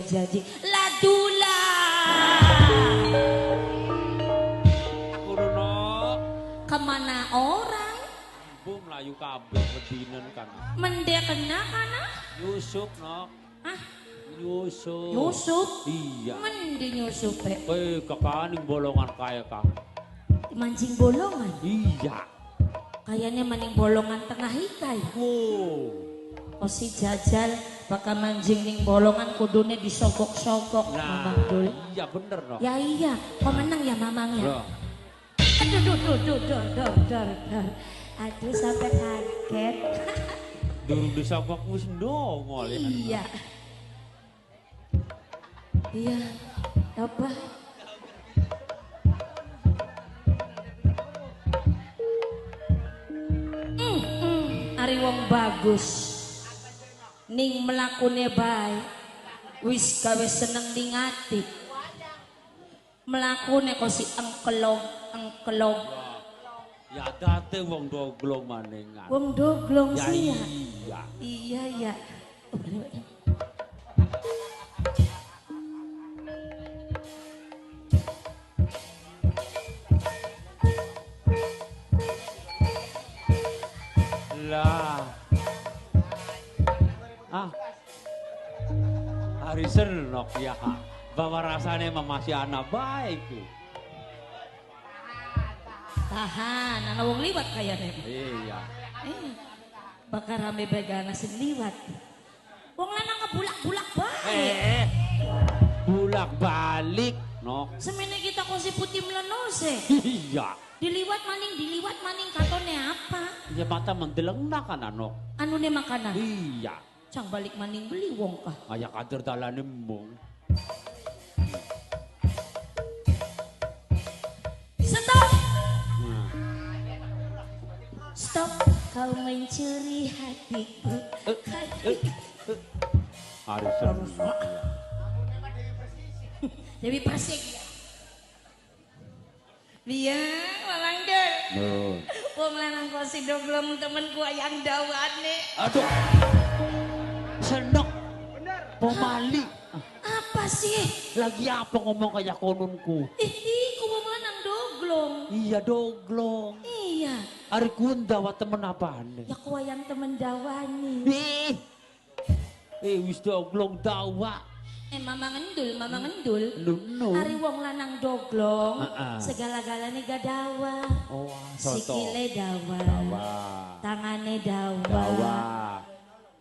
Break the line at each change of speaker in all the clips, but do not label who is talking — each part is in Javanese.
jadi. Ladula.
Aku rono.
Kemana orang?
Bu mlayu kabeh medinen kan.
Mende kena kana?
Yusuf nok.
Ah,
Yusuf.
Yusuf.
Iya.
Mende Yusuf e.
Kowe kekaning bolongan kaya Kang.
Mancing bolongan.
Iya.
Kayaknya maning bolongan tengah ikai.
Wow.
Osi jajal bakal mancing ning bolongan kudune disogok-sogok
Nah,
Mamang Dul.
iya bener nok.
Ya iya, kok menang ya Mamang ya?
Loh.
Aduh, duh, duh, duh, duh, duh, duh, duh. Aduh sampai kaget.
Durung disogok wis ndongol ya.
Iya. Iya. Apa? Ari wong bagus. Ning mlakune bae. Wis gawe seneng ning ati. Mlakune kok si engkelong, engkelong.
Ya date wong doglong manengan.
Wong doglong
Ya
sih ya.
iya.
Iya ya. Oh, bener, bener.
Lah. Ah. Hari senok ya. Bawa rasane mah masih anak baik.
Tahan, ana wong liwat kayane.
Iya.
Bakal rame begana sing liwat. Wong lanang ngebulak-bulak bae.
Bulak balik nok.
Semene kita kosi putih melenose.
Iya.
Diliwat maning katone apa?
Ya mata mendeleng kan anok.
Anune makanan.
Iya.
Cang balik maning beli wong kah.
Aya kader dalane mung.
Stop.
Nah.
Stop kau mencuri hatiku.
Hari senok ya.
Dewi Persik. Biang, Mamang Dul.
Nun.
Wong lanang kosi doglong temenku ayang dawane.
Aduh. Senok. Bener. Pemali.
Apa sih?
Lagi apa ngomong kayak konunku?
Ih, iku wong lanang doglong.
Iya doglong.
Iya.
Ari kun dawa temen apaan?
Ya ku ayang temen dawani.
Ih. Wis doglong dawa.
Mama ngendul, mama ngendul.
Nun.
Ari wong lanang doglong,
Heeh.
segala-galane gak dawa.
Oh, soto.
Sikile dawa.
Dawa.
Tangane dawa.
Dawa.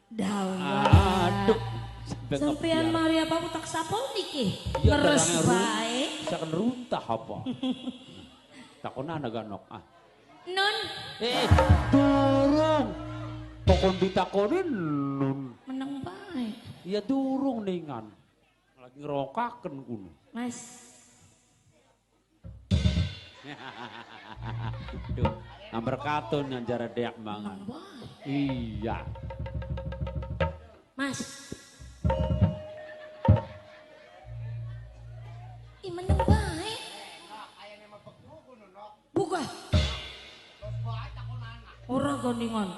Dawa.
Aduh.
Sampean mari apa aku tak sapo niki?
Iya,
Ngeres
darahnya
bae.
Bisa runtah apa? Takon ana ganok ah.
Nun,
Durung. Pokon ditakonin nun.
meneng bae.
Ya durung ningan. Lagi ngerokaken kuno.
Mas,
Duh, amber katun yang jara deak mangan.
meneng bae.
Iya.
Mas. Ih, meneng bae. Buka. Ora gandingan.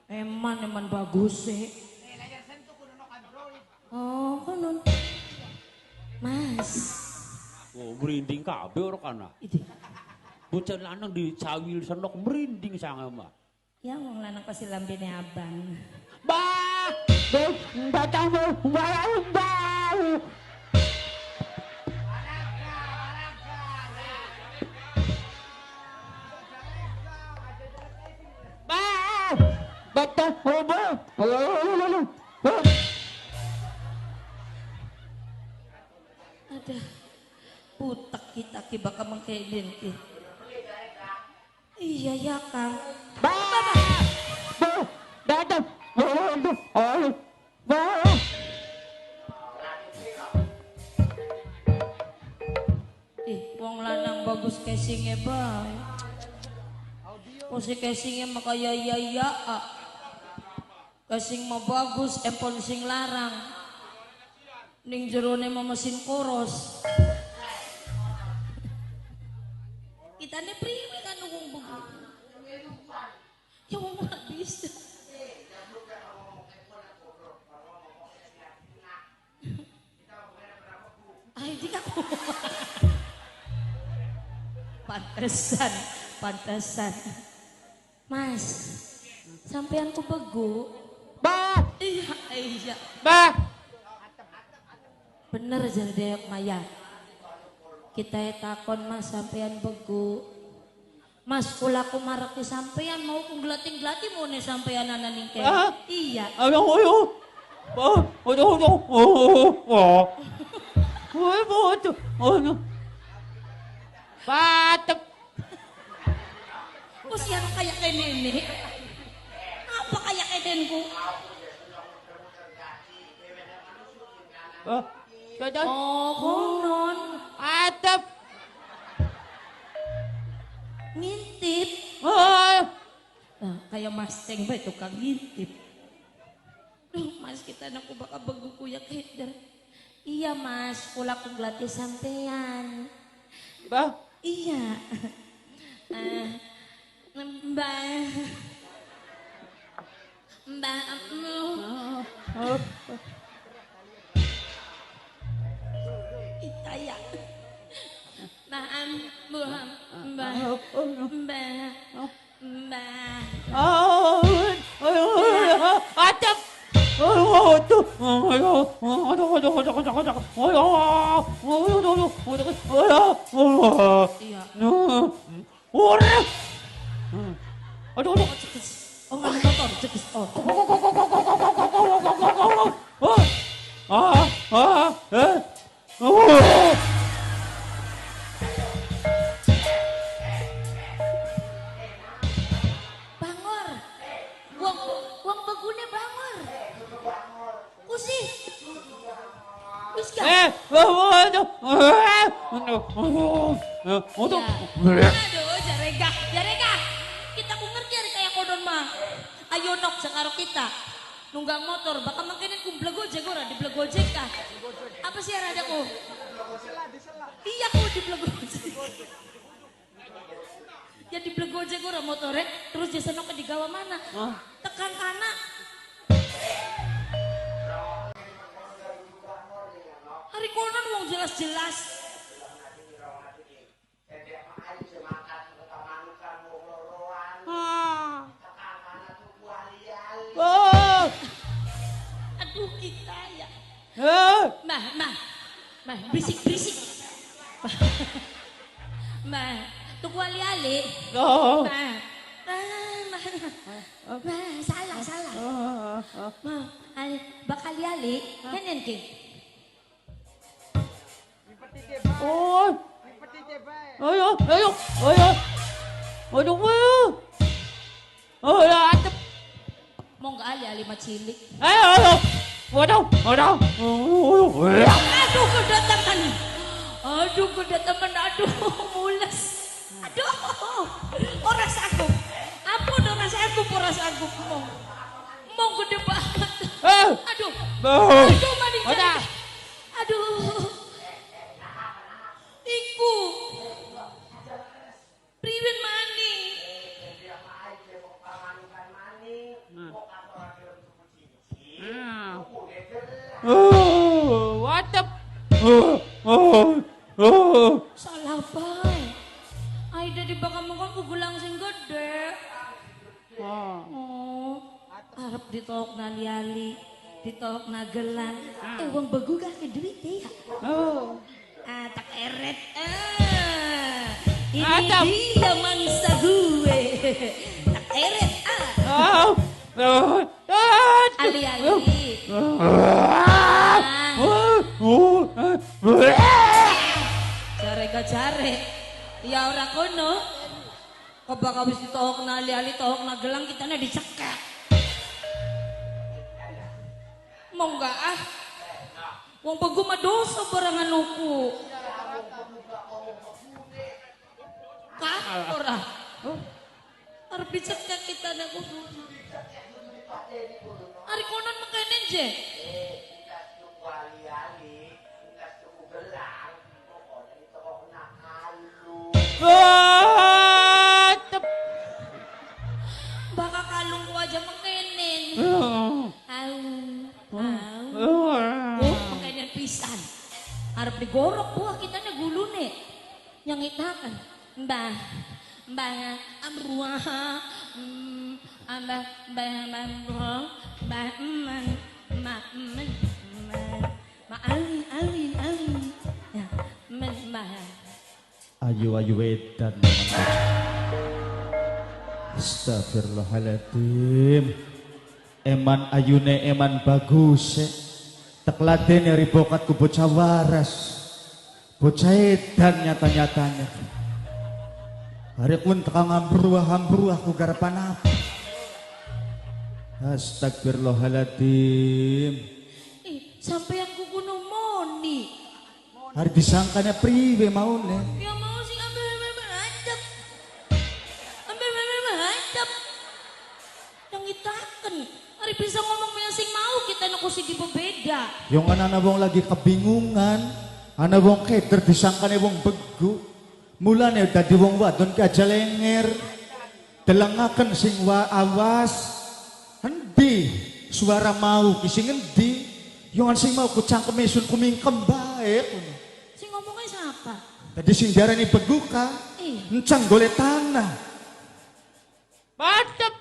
Eman eman bagus sih. Oh, konon. Mas.
Oh, merinding kabeh ora kana.
Itu.
Bocah lanang dicawil senok merinding sange mah.
Ya wong lanang pasti lambene abang.
Bah, batang bau bau. Bah, batang bau bau.
Ada putak kita ki bakal mengkelin ki. Iya ya Kang.
Bah, datang. Bah.
Ih, wong lanang bagus casinge bae. Kok si casinge mah kaya ya ya. Casing mah bagus, empon sing larang. Ning jerone mah mesin koros. Kitane priwe kan wong begitu. Ya wong ora bisa. Pantesan, pantesan. Mas, sampean ku begu.
Ba!
Iya, iya.
Ba!
Bener jare Dayok Maya. Kita takon Mas sampean begu. Mas kula ku mareki sampean mau ku glating-glati mau ne sampean ana ning kene.
Ah.
Iya.
Ayo, ayo. Oh, oh, oh, oh, oh. Oh, oh, oh. Patep.
Kok siang kayak kene ini? Apa kayak kene ku?
Oh, dadah.
Oh, konon.
Atep.
Ngintip.
Oh.
Nah, kayak Mas Teng bae tukang ngintip. Duh, Mas kita nak bakal begu kuya keder. Iya Mas, kula ku glati sampean.
Bah.
Iya. Mbak. Mbak. Kita ya. Mbak, Mbak, Mbak, Mbak.
Atep.
Iya.
Aduh, aduh.
Oh, nggak motor, cekis. Oh.
Ah, ah, eh. Oh.
Bangor. Wong wong begune bangor. Kusi. Wis gak?
Eh, aduh. Aduh.
Aduh, jarega, jarega. Kita ku ngerti ari kayak kodon mah. Ayo nok sekaro kita. Nunggang motor, bakal mangkene ku blegojek ora di blegojek kah? Apa sih ada ku? Iya ku di blegojek. Ya di blegojek ora motore, terus jasa nok digawa mana? Tekan kana. Hari konon wong jelas-jelas.
Oh.
Aduh kita ya.
Eh.
Mah, mah. Mah, berisik-berisik. Mah, tuku ali-ali.
Oh.
Mah. Mah, mah. Mah, salah, salah. Mah, ali, bak ali-ali. Kenen ki.
Oh. Ayo, ayo, ayo. Aduh, ayo. Oh, ya, atep.
Mau nggak ali-ali mah cilik.
Ayo, ayo. Waduh, waduh.
Aduh, kedatangan. Aduh, kedatangan. Aduh, mules. Aduh, ora sanggup. Ampun, ora sanggup, ora sanggup. Mong, mong gede banget. Aduh, aduh, maning jari. Aduh, iku, priwen maning.
Oh, what the? Oh, oh, oh.
Salah bae. Aida di bakal mongkon ku gelang sing gede. Oh, arep ditolok na ali-ali, ditolok na gelang. Eh, wong begu gak ke duit ya?
Oh.
Ah, tak eret. Ah, ini
Atap.
dia mangsa gue. Tak eret. Ah.
Oh. Oh.
Ali-ali. Jare ka jare. Ya ora kono. Kok bakal wis ditohok na ali-ali, tohok na gelang kitane dicekek. Mau enggak ah? Wong begu mah dosa barangan nuku. Kah ora? Arep dicekek kitane ku. Ari konon mekene je. Baka kalung ku aja mekenen. Au. Au. Oh, mekenen pisan. Arep digorok buah kita nih gulune. Nyangitakan. Mbah, mbah, amruah, mbah, mbah, mbah, mbah, mbah, mbah, mbah, ali, ali, ali, ya, mbah.
Ayu ayu edan. Astagfirullahaladzim. Eman ayune eman bagus. Tekladene ribokat ku bocah waras. Bocah edan nyata-nyatanya. Hari pun tekang ambruah-ambruah ku garapan apa. Astagfirullahaladzim.
Sampeyan ku kuno moni.
Hari disangkanya priwe maune.
Ya mau sing ambil mantep. Ambil mantep. Yang itaken. Hari bisa ngomong punya sing mau kita nek sing dibeda.
Yung ana wong lagi kebingungan, ana wong keder disangkane wong begu. Mulane dadi wong wadon ki aja lenger. Delengaken sing wa awas. Endi suara mau ki sing endi? Yung sing mau ku cangkeme sun kumingkem bae.
Sing ngomongnya siapa?
Tadi sing diarani begu ka. Encang golek tanah.
Mantep.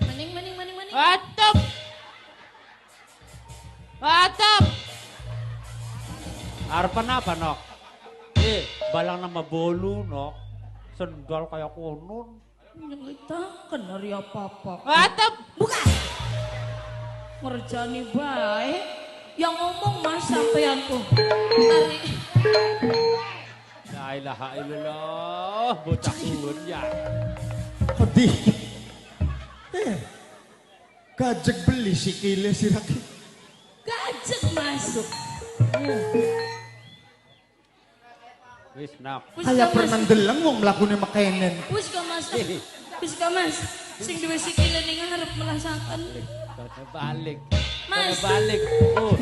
Maning maning maning maning.
Mantep. Mantep. Arepan apa nok? Balang nama bolu nok. Sendal kayak konun.
Nyelitakan hari apa-apa.
Mantep.
Bukan. Ngerjani baik. Yang ngomong mas sampeanku. Hari.
La ilaha illallah. Bocah kun ya.
Kodi. Gajek beli sikile sirake.
Gajek masuk.
Wis nak.
Kaya pernah ndeleng wong mlakune mekenen.
Wis ka Mas. Wis ka Mas. Sing duwe sikile ning ngarep melasaken.
Balik.
Mas.
Balik. Oh,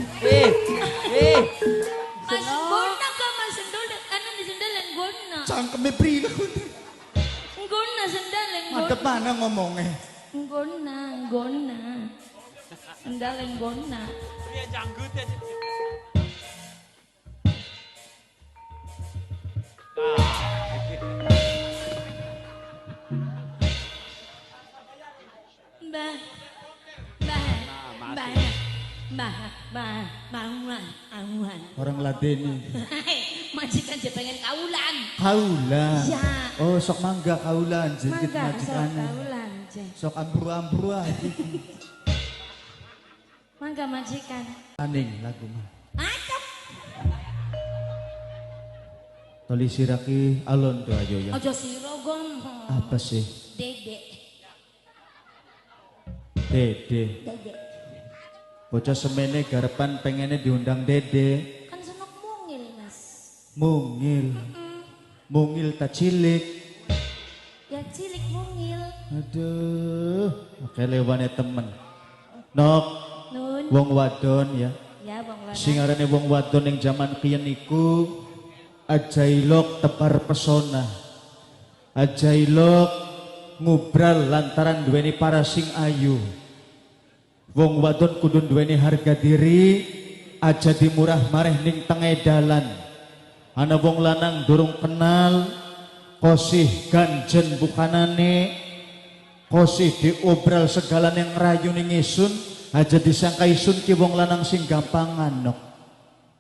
Mas gona ka Mas sendal anu di sendalan gona.
Cangkeme priwe kuwi?
Gona sendalan gona.
Madep mana ngomongnya?
Gona, gona. Sendalan gona.
Priye janggute.
Mbah, mbah, mbah, mbah, mbah, mbah, mbah.
Orang ladeni.
Majikan je pengen kaulan.
Kaulan.
Ya.
Oh, sok mangga kaulan, jengkit
mangga, sok
majikane.
Kaulan, je.
Sok ambru-ambru gitu.
Mangga majikan.
Aning lagu mah.
Acap.
Toli siraki alon tuh ayo ya.
Aja sira gom.
Apa sih?
Dede.
Dede.
Dede.
Bocah semene garepan pengennya diundang Dede.
Kan senok mungil, Mas.
Mungil. Mungil tak cilik.
Ya cilik mungil.
Aduh, oke lewane temen. Nok.
Nun.
Wong wadon ya.
Ya wong wadon.
Sing arane wong wadon ning jaman kiyen iku aja ilok tebar pesona. Aja ilok ngubral lantaran duweni para sing ayu. Wong wadon kudu duweni harga diri, aja dimurah mareh ning tengah dalan. Ana wong lanang durung kenal, kosih ganjen bukanane, kosih diobral segala yang ngerayu ning isun, aja disangka isun ki wong lanang sing gampangan nok.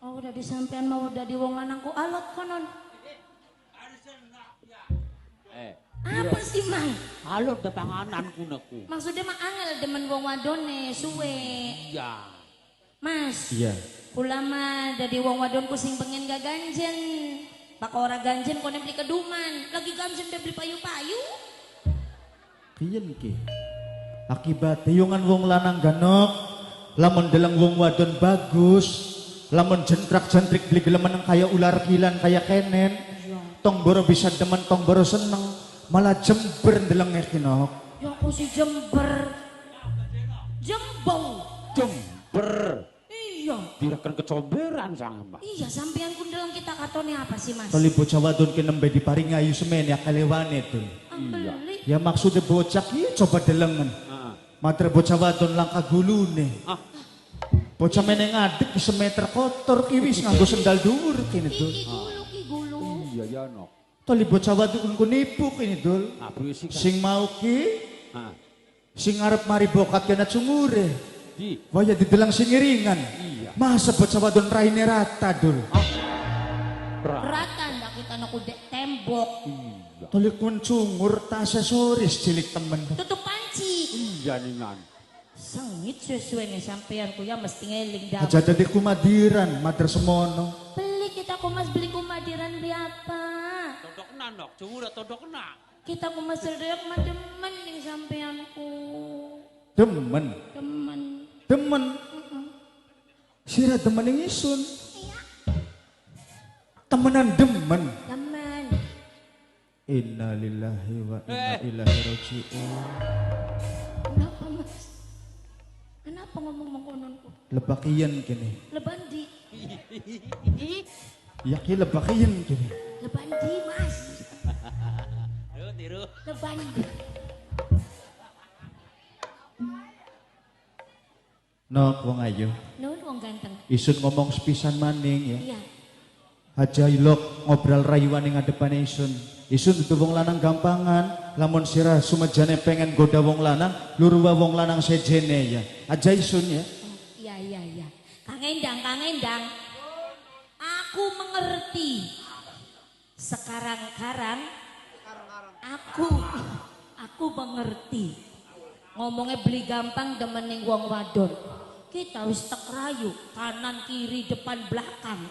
Oh, udah disampean mau udah di wong lanang ku alot konon. Apa sih mang?
Alot depanganan kuneku.
Maksudnya mah angel demen wong wadone suwe.
Iya.
Mas.
Iya.
Kula mah dadi wong wadon ku sing pengen gak ganjen. Pak ora ganjen kone beli keduman. Lagi ganjen dia beli payu-payu.
Piyen ki? Akibat yungan wong lanang ganok, lamun deleng wong wadon bagus, lamun jentrak-jentrik beli gelem meneng kaya ular kilan kaya kenen. Tong boro bisa demen, tong boro seneng. Malah jember ndelenge ki nok.
Ya aku si jember. Jembong.
Jember.
Iya.
Direken kecomberan sang Mbak.
Iya, sampean ku ndeleng kita katone apa sih, Mas?
Toli bocah wadon ki nembe diparingi ayu semene akalewane tuh.
Iya.
Ya maksudnya bocah ki coba delengen.
Heeh.
Matre bocah wadon langka gulune.
Ah.
Bocah meneng ngadeg ki semeter kotor ki wis nganggo sendal dhuwur kene, Dul.
Iki gulu ki gulu.
Iya ya nok.
Toli bocah wadon ku nipu kene, Dul.
Ah berisik.
Sing mau ki
Ah.
sing arep mari bokat kena cungure.
Di.
Waya didelang sing iringan.
Iya.
Masa bocah wadon raine rata, Dul.
Rata ndak kita noku dek tembok.
Iya.
Toli kun cungur ta aksesoris cilik temen.
Tutup panci.
Iya ningan.
Sengit suwe-suwe sampean ku ya mesti ngeling dah.
Aja dadi kumadiran, mader semono.
Beli kita ku mas beli kumadiran beli apa?
Todokna nok, cungur todokna.
Kita ku mas reok mademen ning sampeanku.
Demen,
Demen.
demen. Sira demen ing isun.
Iya,
Temenan demen.
demen.
Innalillahi wa inna ilaihi raji'un.
Kenapa mas? Kenapa ngomong mengkononku?
Lebakian kene.
Lebandi.
Ya ki lebakian kene.
Lebandi mas.
Tiru tiru.
Lebandi.
Nok wong ayu.
Nun wong ganteng.
Isun ngomong sepisan maning ya.
Iya.
Aja ilok ngobrol rayuan ing ngadepane isun. Isun dudu wong lanang gampangan, lamun sira sumejane pengen goda wong lanang, luruwa wong lanang sejene ya. Aja isun ya.
Oh, iya iya iya. Kang Endang, Kang Endang. Aku mengerti. Sekarang-karang aku mengerti. Ngomongnya beli gampang demen ning wong wadon. Kita wis tek rayu kanan kiri depan belakang.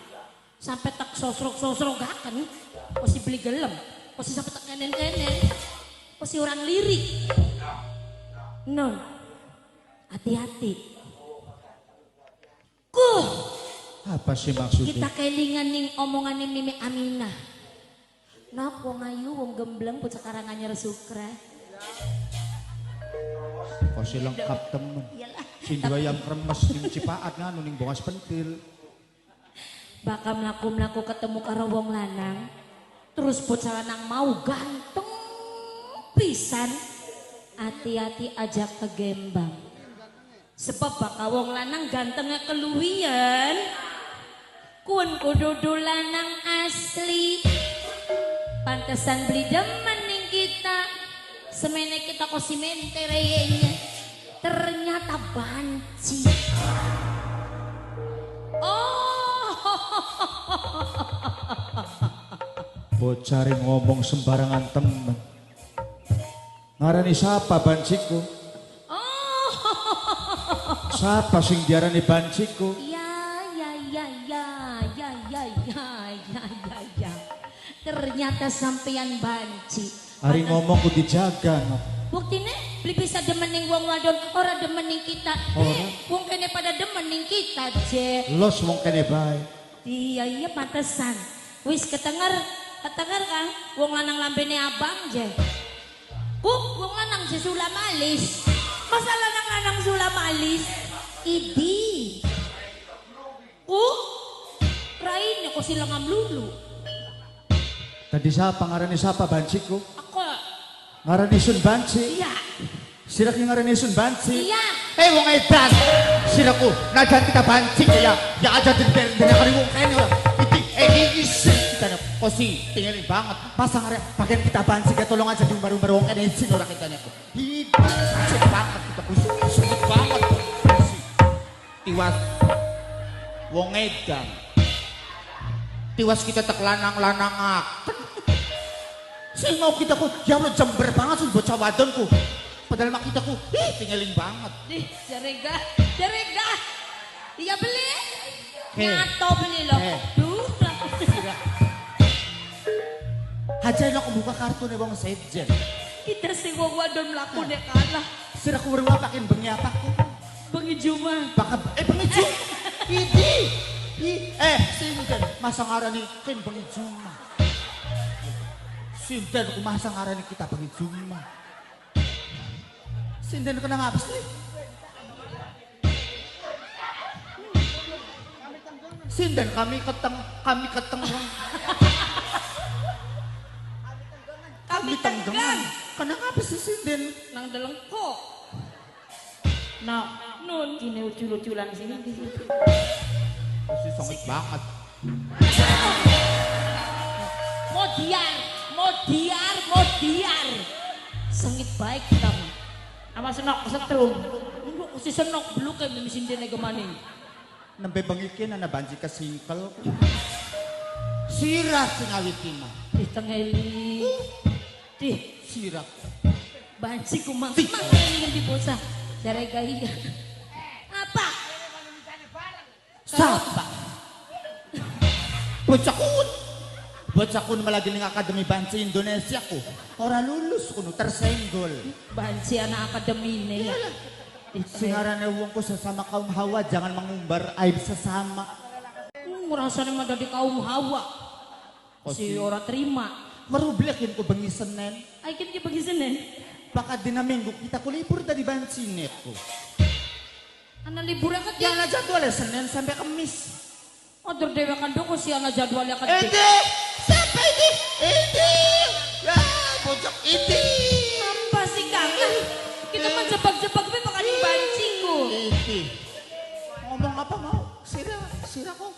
Sampai tak sosrok-sosrokaken, pasti beli gelem, pasti sampai tak kenen-kenen, pasti orang lirik. Non, hati-hati. Kuh,
Apa sih maksudnya?
kita kelingan ning omongan Mimi Aminah. Nok wong ayu wong gembleng bocah Karanganyar Sukra.
Pasti lengkap temen.
Iyalah.
Sing duwe ayam kremes ning Cipaat nganu ning Bongas Pentil.
Bakal mlaku-mlaku ketemu karo wong lanang. Terus bocah lanang mau ganteng pisan. Hati-hati aja kegembang. Sebab bakal wong lanang gantengnya keluwian. Kun kudu lanang asli. Pantesan beli demen ning kita. Semene kita kok simente reyenya. Ternyata banci. Oh.
Bocah ngomong sembarangan temen. Ngarani siapa banciku?
Oh.
Siapa sing diarani banciku?
Ya ya ya ya ya ya ya ya ya ya. Ternyata sampean banci.
Ari ngomong kudu dijaga no.
Buktine beli bisa demen ning wong wadon, ora demen ning kita.
Ora.
Wong kene pada demen ning kita, Je.
Los wong kene bae.
Iya iya pantesan. Wis ketenger, ketenger Kang, wong lanang lambene abang je. Ku wong lanang je sulam alis. Masa lanang-lanang sulam alis? Idi. Ku raine kok silangam lulu.
Tadi siapa ngarani siapa banciku?
Aku
Ngarani sun banci.
iya.
Sira ki ngarani sun banci.
Iya.
Eh wong edan. Siraku najan kita banci ya. Ya aja dender-dender karo wong kene ora. Iki iki isin kita posi tinggalin banget. Pasang arek bagian kita banci ya tolong aja diumbar-umbar wong kene isin ora kita nek. Iki banget kita kusut banget.
Tiwas wong edan. Tiwas kita tek lanang-lanang.
Sing mau kita ku ya Allah jember banget sih bocah wadonku. Padahal mak kita ku ih tinggalin banget.
Ih, jarega, jarega. Iya beli.
He.
Nyato beli loh.
He.
Duh.
Haja lo buka kartu nih wong sejen.
Kita sing wong wadon mlakune kalah.
Sira ku weruh pakin bengi apa ku?
Bengi Juma.
Baka bengi Juma. Idi. Sinten masa ngarani kin bengi Juma. Sinten ku masa ngarani kita bengi Juma. Sinten kena ngapa sih? Sinden kami keteng.
Kami tenggang.
Kena ngapa sih sinden?
Nang delengkok. Nah, Nun.
Kini ucul-uculan sini.
Mesti songit banget.
Modiar, modiar, modiar. Sengit baik kita mah.
Awas senok setrum.
Enggak si senok beluk kayak mimisin dene gemaning.
Nembe bengi ki ana banci kesingkel. Sirah sing awit mah.
Di tengeli. Di
Sirah.
banci kumang. Mang ini ngendi bocah. Jare gaya. Apa?
Sapa? Bocah kun. Bocah kun malah ning Akademi Banci Indonesia ku. Ora lulus kuno tersenggol.
Banci anak akademi ini ya.
Sing arane wong ku sesama kaum Hawa jangan mengumbar aib sesama.
Ngrasane mah dadi kaum Hawa. Si ora terima.
Merublekin ku bengi Senin.
Aikin ki bengi Senin.
Baka dina Minggu kita ku libur tadi banci ku.
Ana libur ka
Yang ana jadwalnya Senin sampai Kamis.
Adur dewe kan doko si ana jadwalnya kan.
Ede, siapa ini? Ede, ya bocok ide.
Apa sih Kang? Kita mah jebak-jebak tapi bakal banci ku.
Ede. Ngomong apa mau? Sira, sira kok.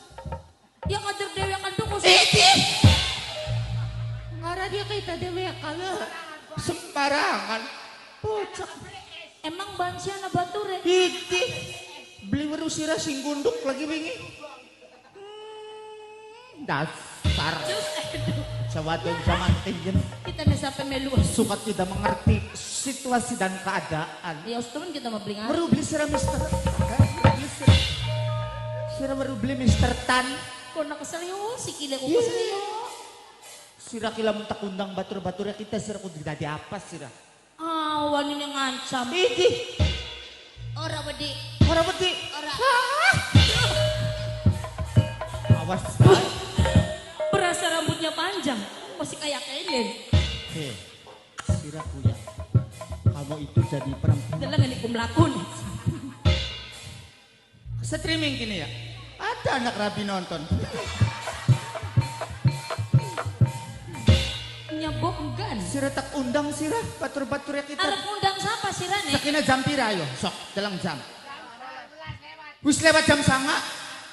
Ya kader dewe kan doko si.
Ede. Ngara dia kita dewe kala sembarangan. Bocok.
Emang banci ana bature.
Ede. Beli weru sira sing gunduk lagi wingi. Dasar. Sawadon zaman tinggi.
Kita nih sampai melu.
Suka tidak mengerti situasi dan keadaan.
Ya temen kita mau beli ngarep.
Baru beli sira Mister. Sira baru beli Mister Tan.
Kok nak kesel yo, si kile kok kesel yo.
Sira kila mun tak undang batur-batur ya kita sira kudu dadi apa sira?
Ah, wani ngancam.
Iki.
Ora wedi.
Ora wedi.
Ora.
Awas.
Berasa rambutnya panjang, masih kayak kelen.
Hei, sira kuya. Kamu itu jadi perempuan.
Dalam ini ku melakon.
Streaming kini ya? Ada anak rabi nonton.
Nyabok enggak?
Sira tak undang sira, batur-batur ya kita.
Arep undang siapa sira nih?
Sakina jam pira ayo, sok dalam jam. Wis lewat jam sanga,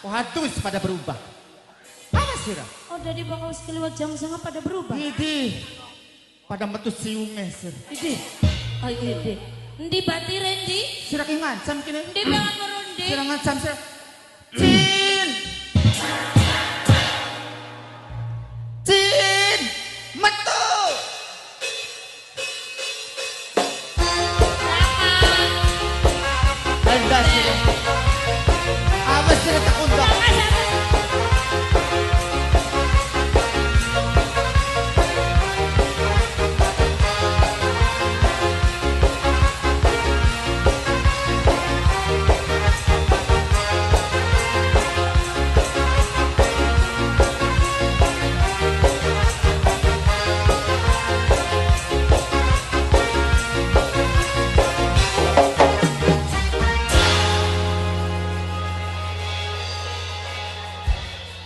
waduh wis pada berubah. Apa sira?
Oh, jadi bakal kelewat jam sanga pada berubah.
Idi, pada metu siunge sir.
Idi, ayo idi. Endi batire endi?
Sira ki ngancam kini.
Endi pengen werundi?
Sira ngancam sira. Cin. Cin. Metu. Anda sira. Awas sira tak undang.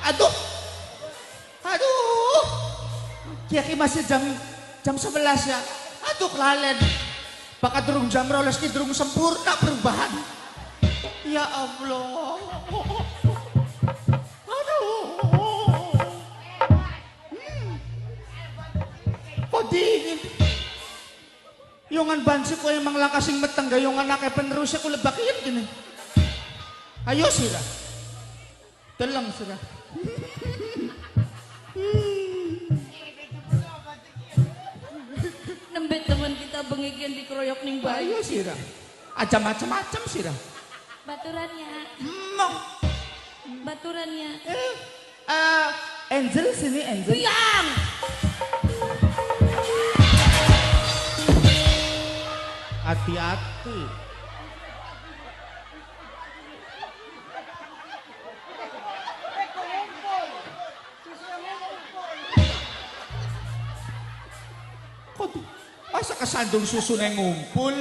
Aduh. Aduh. Kiaki masih jam 11 ya. Aduh kelalen. Baka durung jam 12 ki durung sempurna perubahan. Ya Allah. Aduh. Kok dingin. Yongan bansi ko emang langkasing meteng gayongan akeh penerusnya ku lebakin gini. Ayo sira. Teleng sira.
Nembe teman kita bengikian dikeroyok ning bayi.
Ayo sira. Aja macam-macam sira.
Baturannya.
Emang.
Baturannya.
Angel sini Angel.
Yang.
Hati-hati. Kok masa kesandung susu neng ngumpul?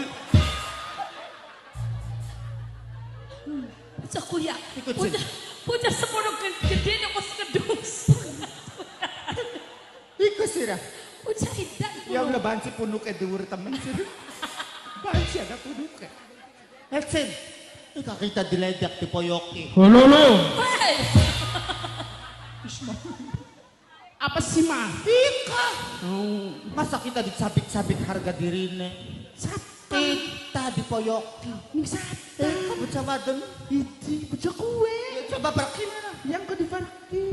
Bocah kuya.
Ikut sini.
Bocah semono gede nek kok sekedung.
Iku sira.
Bocah edan.
Ya udah banci punuke dhuwur temen sih. Banci ada punuke. Heksin. Ika kita diledek dipoyoki.
Hololo.
Hei.
Apa sih mah?
Ika. Masa kita dicabik-cabik harga dirine? Kita dipoyoki.
Ning sate.
Bocah wadon.
Iki bocah kuwe.
Coba pergi mana?
Yang ke diparki.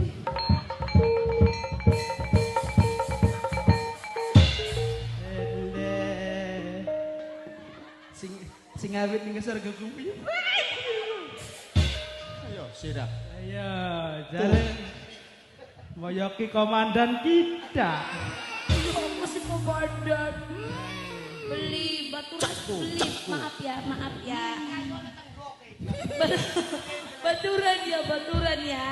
Sing sing awit ning surga kuwi.
Ayo sirah.
Ayo, jare moyoki komandan kita.
Aku si komandan. Beli batu beli. Maaf ya, maaf ya. Baturan ya, baturan ya.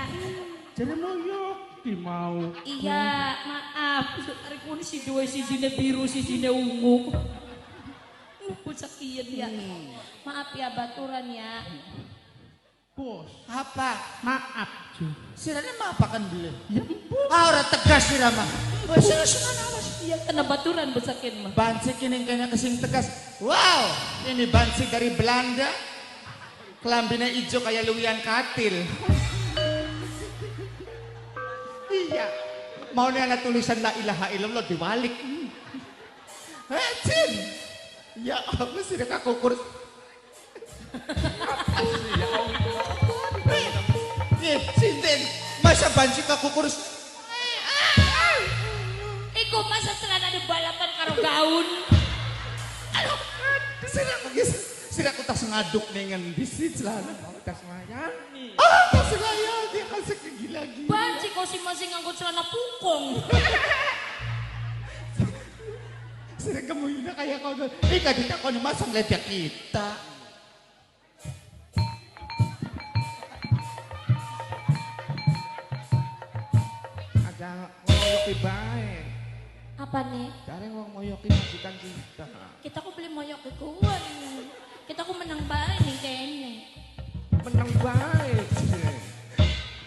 Jare moyoki mau.
Iya, maaf. Tarik kuni si dua sijine biru, sijine ungu. Bocah kiyen ya. Maaf ya baturan ya.
Bos.
Apa?
Maaf, Ju.
Sirane maaf kan beli.
Ya empun.
Ah ora tegas sira mah. Wes wis mana awas.
Iya kena baturan bocah kiyen mah.
Banci kini kayaknya kesing tegas. Wow, ini banci dari Belanda. Kelambine ijo kayak luwian katil. Iya. Mau nih ada tulisan la ilaha illallah diwalik. Eh, Cin. Ya Allah sih kakukur. Eh, sinten? Masa banci kakukur?
Iku masa celana ada balapan karo gaun.
Aduh, sini aku guys. Sini aku tas ngaduk nih ngendi sih celana.
Tas layani.
Ah, tas layani kasih gila-gila.
Banci kok sih masih nganggo celana pukong.
Sini kamu ini kayak kau. Eh, kadang kau nih masang ledek kita.
Ada moyoki bae.
Apa nih?
Jare wong moyoki majikan kita.
Kita ku beli moyoki kuwen. Kita ku menang bae nih kayaknya.
Menang bae.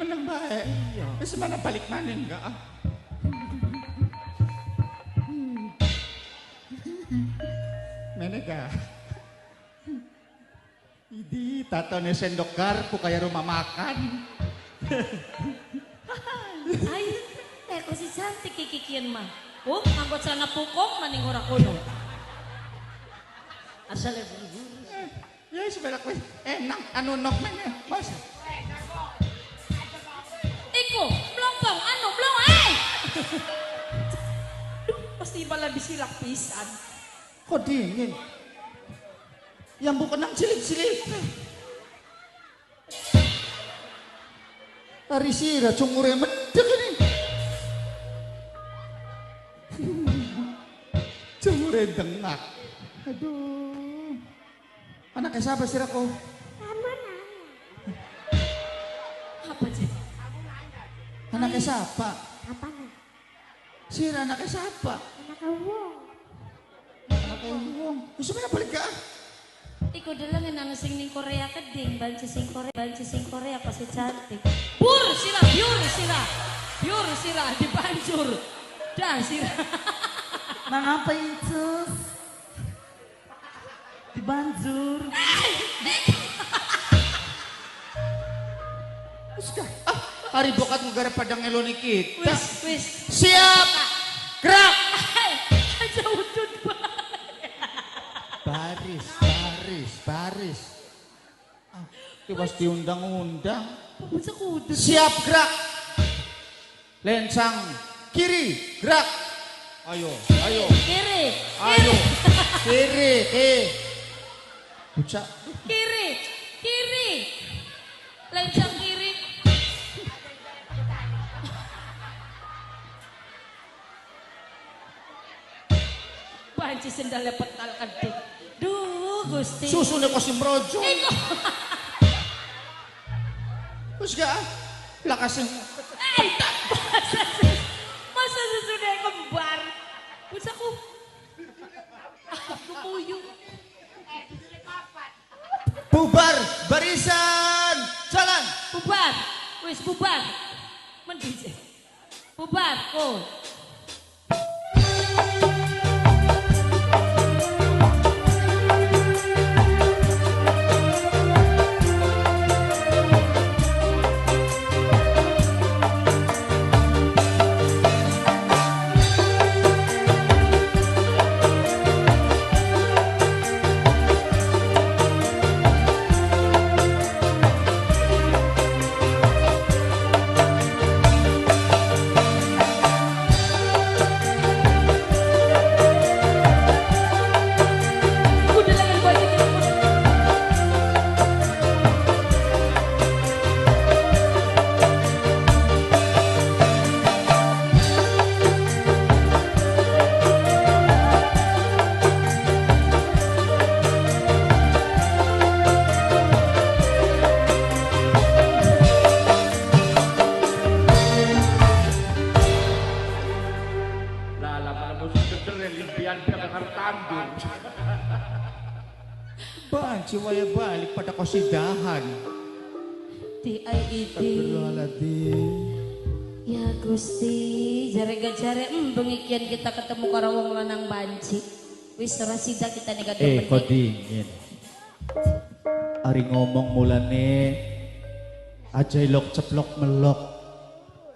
Menang bae. Iya. Wis mana balik maning enggak ah? Menega. Idi tatone sendok garpu kayak rumah makan.
Ay, teko si cantik kikikian mah. Oh, nganggo celana pukong maning ora kono.
Asale buru-buru.
Ya sebelah kowe enak anu nok meneh, Mas.
Iku, blongkong anu blong ay. Duh, pasti malah disilak pisan.
Kok dingin? Yang bukan nang cilik-cilik. Tari sira cungure mendek ini. Cungure dengak. Aduh. Anaknya siapa sira kok?
Apa sih?
Anaknya siapa?
Apa nih?
Sira anaknya siapa?
Anak wong.
Anaknya wong. Wis mana balik gak?
Iku delengen ana sing ning Korea keding, banci sing Korea, banci sing Korea pasti cantik. Bur sira, biur sira. Biur sira dipancur. Dah sira.
Nang apa itu? Dibanjur.
Wis gak? Ah, hari bokat ngegara padang ngeloni kita.
Wis, wis.
Siap. Gerak.
Aja udut bae.
Baris, baris, baris. Ah, tiwas diundang-undang.
Bocah kudu.
Siap gerak. Lencang kiri, gerak. Ayo, ayo,
Kiri,
ayo. Kiri, eh. Bocah.
kiri, kiri. Lencang kiri. Banci sendalnya petal keding. Duh, Gusti.
Susune kok si mrojo.
Iku.
Wis gak? Lah kasih.
Eh, masa susune kembar. Bocahku. Aku puyuh.
Bubar barisan jalan.
Bubar. Wis bubar. Mendhi sih. Bubar, oh.
Banci waya balik pada kosidahan.
TIED.
Astagfirullahaladzim.
Ya Gusti, jare gak jare bengikian kita ketemu karo wong lanang banci. Wis ora sida kita nih
Eh, kok dingin. Ari ngomong mulane aja ilok ceplok melok.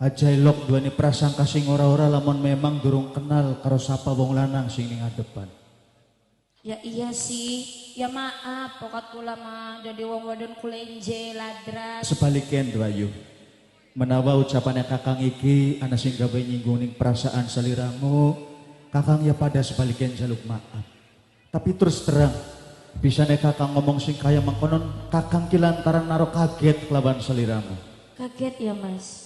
Aja ilok duweni prasangka sing ora-ora lamun memang durung kenal karo sapa wong lanang sing ning adepan.
Ya iya sih, ya maaf pokat kula mah jadi wong wadon kulenje ladras.
Sebaliknya Ayu. Menawa ucapannya kakang iki ana sing gawe nyinggung ning perasaan saliramu, kakang ya pada sebaliknya jaluk maaf. Tapi terus terang, bisa nek kakang ngomong sing kaya mangkonon, kakang ki lantaran naro kaget kelawan saliramu.
Kaget ya Mas.